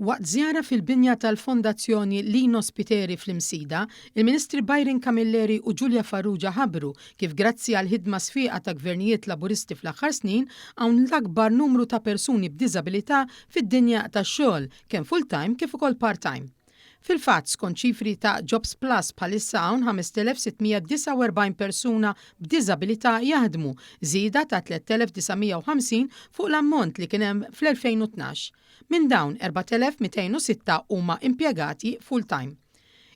Waqt żjara fil-binja tal-Fondazzjoni Lino Spiteri fl-Imsida, il-Ministri Byron Camilleri u Julia Farrugia ħabbru kif grazzi għall-ħidma sfieqa ta' Gvernijiet Laburisti fl-aħħar snin hawn l-akbar numru ta' persuni b'diżabilità fid-dinja tax-xogħol, kemm full-time kif ukoll part-time. Fil-fatt, skont ċifri ta' Jobs Plus bħalissa hawn 5,649 persuna b'diżabilità jaħdmu, żieda ta' 3,950 fuq l-ammont li kien hemm fl-2012. Minn dawn, 4,206 huma impjegati full-time.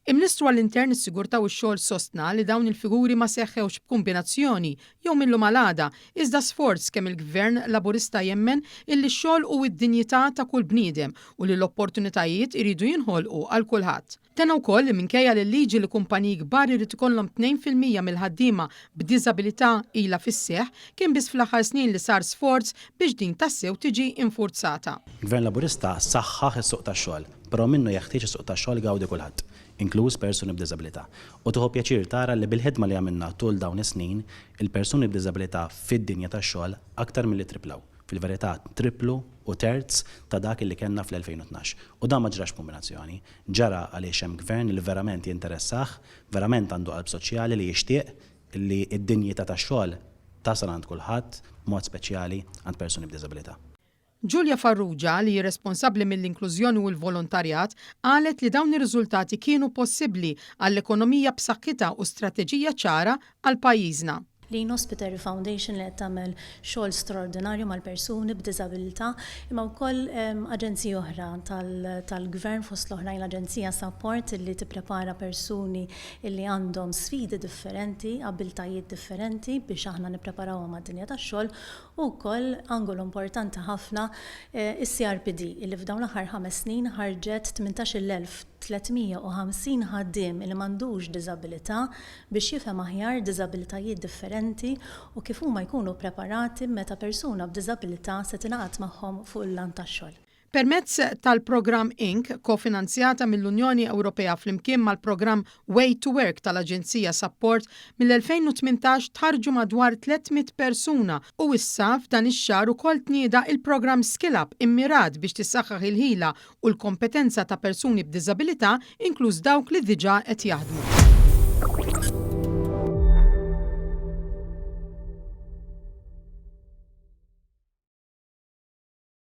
Il-Ministru għall-Intern, is-Sigurtà u x-Xogħol sostna li dawn il-figuri ma seħħewx b'kumbinazzjoni jew mil-lum għal għada, iżda sforz kemm il-Gvern Laburista jemmen illi x-xogħol hu d-dinjità ta' kull bniedem u li l-opportunitajiet iridu jinħolqu għal kulħadd. Tenna wkoll li minkejja li l-liġi li kumpaniji kbar irid ikollhom 2% mill-ħaddiema b'diżabilità ilha fis-seħħ, kien biss fl-aħħar snin li sar sforz biex din tassew tiġi infurzata. Gvern Laburista saħħaħ is-suq tax-xogħol, però minnu jeħtieġ is-suq tax-xogħol igawdi kulħadd, inkluż persuni b'diżabilità. U tieħu pjaċir tara li bil-ħidma li għamilna tul dawn is-snin, il-persuni b'diżabilità fid-dinja tax-xogħol aktar milli triplaw. Fil-verità triplu u terz ta' dak li kellna fl-2012. U dan ma ġrax b'kumbinazzjoni. Ġara għaliex hemm Gvern li verament jinteressah, verament għandu qalb soċjali li jixtieq li d-dinjità tax-xogħol tasal għand kulħadd, b'mod speċjali għand persuni b'diżabilità. Julia Farrugia, li hi responsabbli mill-inklużjoni u l-volontarjat, qalet li dawn ir-riżultati kienu possibbli għall-ekonomija b'saħħitha u strateġija ċara għal pajjiżna. Lino Spiteri Foundation li qed tagħmel xogħol straordinarju mal-persuni b'diżabilità, imma wkoll aġenziji oħra tal-Gvern fost l-oħrajn l-Aġenzija Sapport li tipprepara persuni li għandhom sfidi differenti, abbiltajiet differenti biex aħna nippreparawhom għad-dinja tax-xogħol u wkoll angolu importanti ħafna is-CRPD li f'dawn l-aħħar ħames snin ħarġet 18,350 ħaddiem li m'għandux diżabilità biex jifhem aħjar diżabilitajiet differenti u kif huma jkunu ppreparati meta persuna b'diżabilità se tingħaqad magħhom fuq il-lant tax-xogħol. Permezz tal-programm Inc, kofinanzjata mill-Unjoni Ewropea flimkien mal-programm Way to Work tal-Aġenzija Sapport, mill-2018 tħarrġu madwar 300 persuna u issa f'dan ix-xahar ukoll tnieda il-programm Skill Up immirat biex tissaħħaħ il-ħila u l-kompetenza ta' persuni b'diżabilità inkluż dawk li diġà qed jaħdmu.